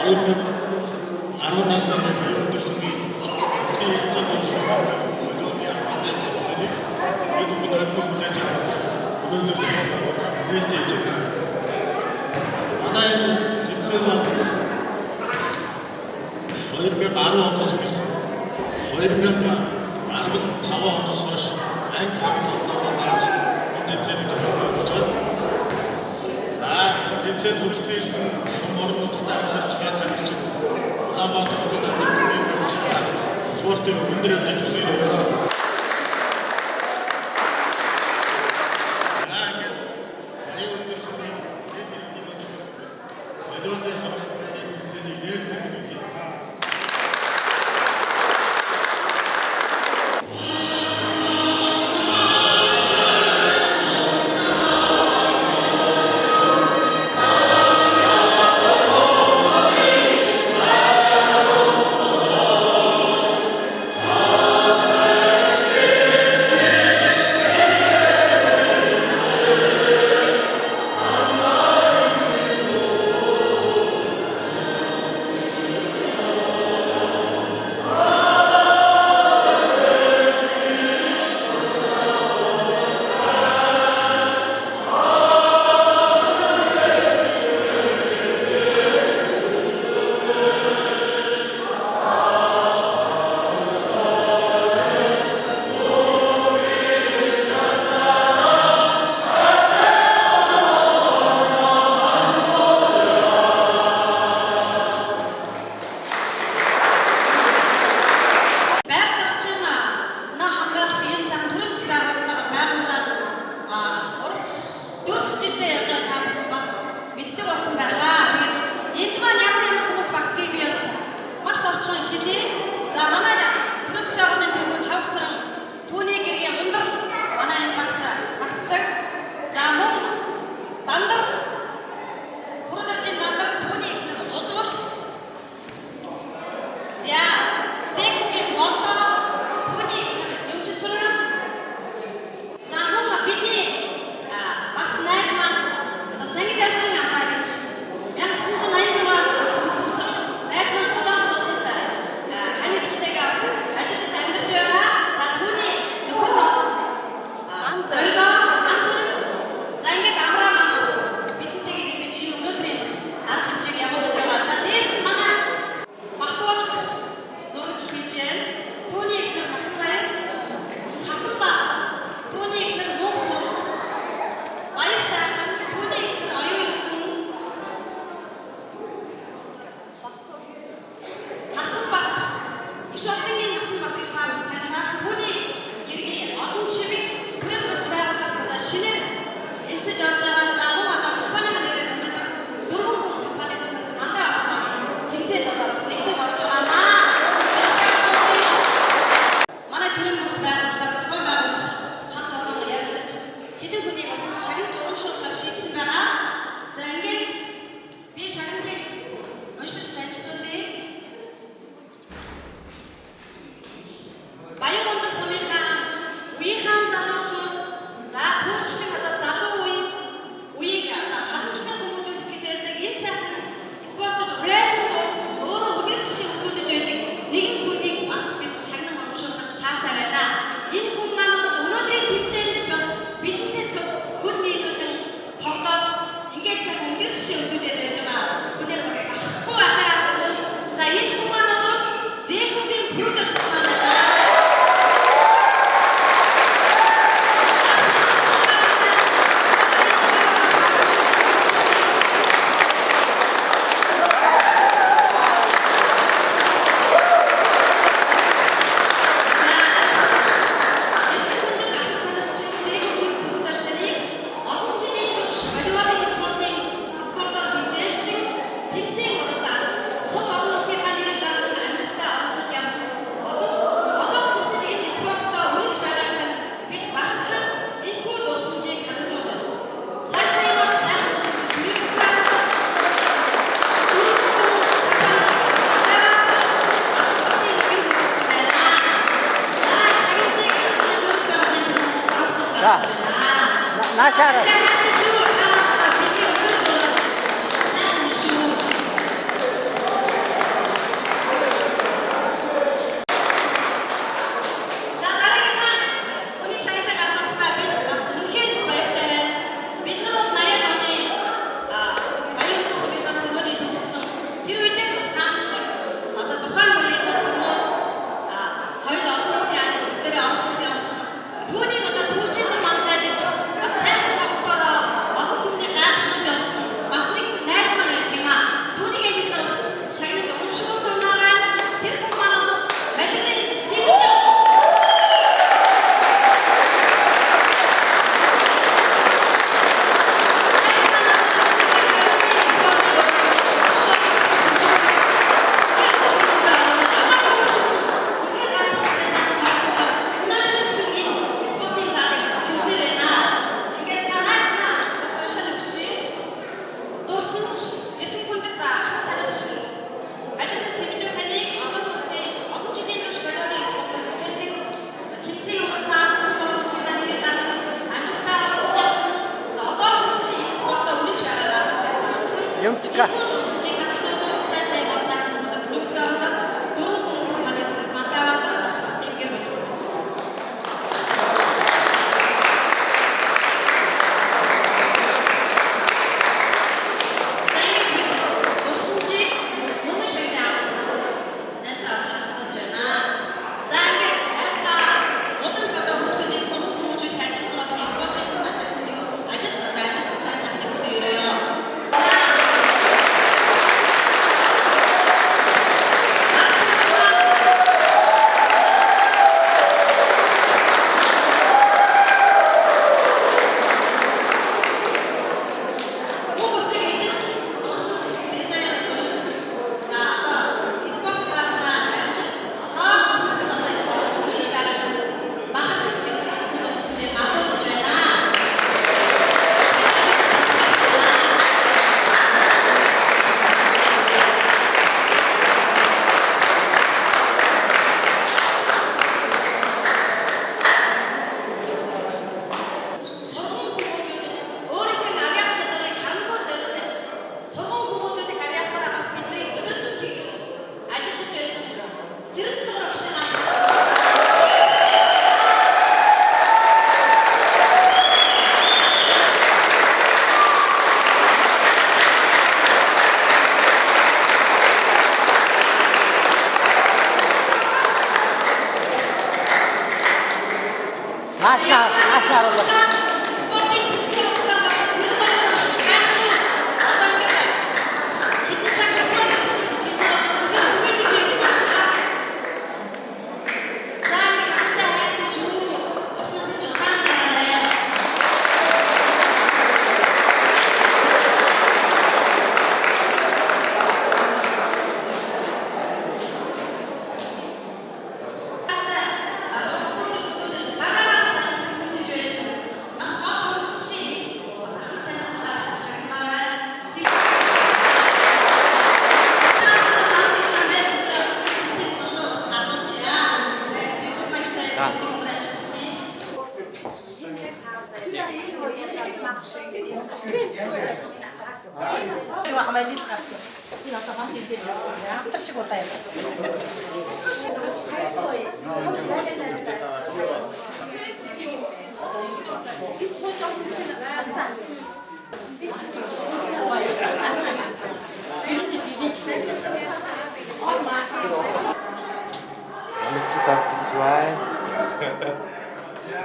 2018 оны Баян өндөр сүмийн Монголын иргэдийн волейболын хамгааллын тэмцээнийг бид бүгд ойрхон хүлээж аваад өнөөдөр зохион байгуулах нээлттэй хийж байна. Манай энэ тэмцээн маань 2010 оноос эхэлсэн. 2015 оноос хойш анги хамт олноороо дааж энэ тэмцээнийг зохион байгуулж байгаа. За, энэ тэмцээнд хүрэлцэн ирсэн сум орон нутагт амьдарч байгаа тамирчид, Улаанбаатар хотод амьдарч байгаа тамирчдаа спортын өндөр хэмжээнд хүсье. За, ингээд Баян өндөр сүмийн волейболын хамгааллын тэмцээнийг нээлттэй хийх. Наашаараа. Ааш харуулах. Спортын тэмцээн улаан багц 29 он байхгүй. Одоо ингээд хэдэн цаг хугацаад ирсэн юм одоо үнэхээр хүмэдэж юм маш их. За ингээд багштай хайртай шүү. Бурхнаас ч удаан жагаарай. Энэ одоо бас энэ автар шиг улаан юм. Амарч орж ирж байна. За.